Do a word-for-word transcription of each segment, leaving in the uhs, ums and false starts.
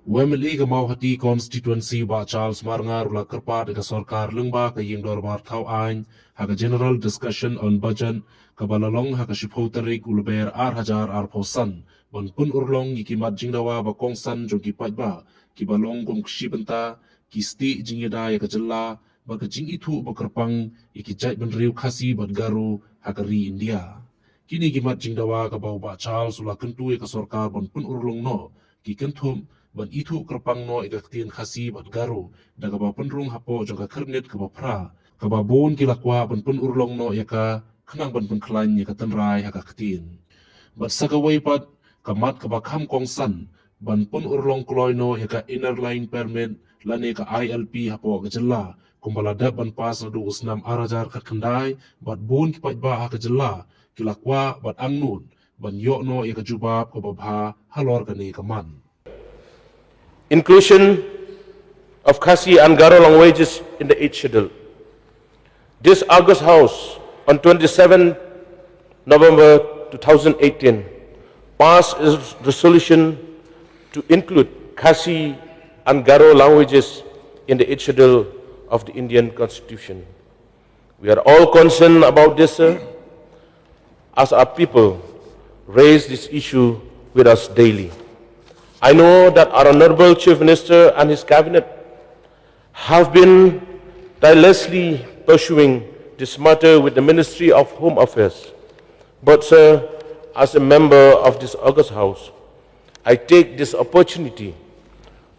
U M L A ka Mawhati Constituency, Bah Charles Marngar, u la kyrpad ïa ka sorkar lyngba ka ïing dorbar thaw aiñ ha ka General Discussion on Budget kaba la long ha ka shiphew tarik u Lber ar hajar arphew san ban pynurlong ïa ki mat jingdawa ba kongsan jong ki paidbah kiba long kum ka shi bynta ki stieh jingïada ïa ka jylla bad ka jingithuh ba kyrpang ïa ki jaitbynriew Khasi bad Garo ha ka ri India. Kine ki mat jingdawa kaba u Bah Charles u la kyntu ïa ka sorkar ban pynurlong noh ki kynthup ban ithuh kyrpang noh ïa ka ktien Khasi bad Garo da kaba pynrung hapoh jong ka khyrnit kaba phra kaba bun ki la kwah ban pynurlong noh ïa ka khnang ban pynkhlaiñ ïa ka tynrai ha ka ktien. Bad sa kawei pat ka mat kaba kham kongsan ban pynurlong kloi noh ïa ka Inner Line Permit lane ka I L P hapoh ka jylla kumba la dep ban pass naduh u snem ar hajar khatkhyndai bad bun ki paidbah ha ka jylla ki la kwah bad angnud ban ïoh noh ïa ka jubab kaba bha halor kane ka mat. Inclusion of Khasi and Garo languages in the Eighth Schedule. This August House, on twenty-seventh November two thousand eighteen, passed a resolution to include Khasi and Garo languages in the Eighth Schedule of the Indian Constitution. We are all concerned about this, sir, as our people raise this issue with us daily. I know that our Honorable Chief Minister and his cabinet have been tirelessly pursuing this matter with the Ministry of Home Affairs. But, sir, as a member of this August House, I take this opportunity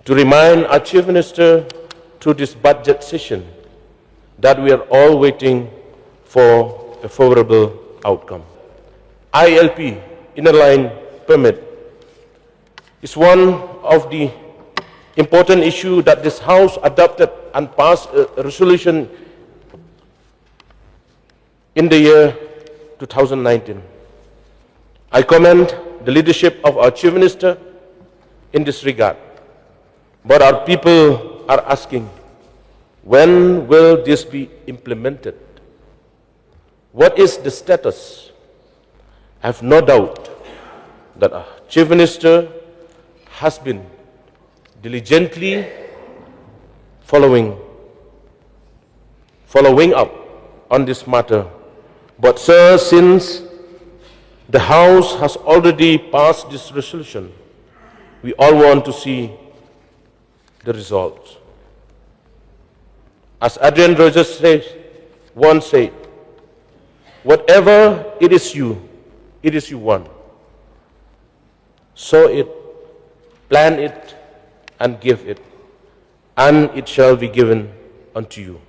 to remind our Chief Minister through this budget session that we are all waiting for a favorable outcome. I L P, Inner Line Permit, is one of the important issue that this House adopted and passed a resolution in the year two thousand nineteen. I commend the leadership of our Chief Minister in this regard, but our people are asking, when will this be implemented? What is the status? I have no doubt that our Chief Minister has been diligently following, following up on this matter. But, sir, since the House has already passed this resolution, we all want to see the results. As Adrian Rogers says, once said, "Whatever it is you, it is you want. Sow it, plant it, and give it, and it shall be given unto you."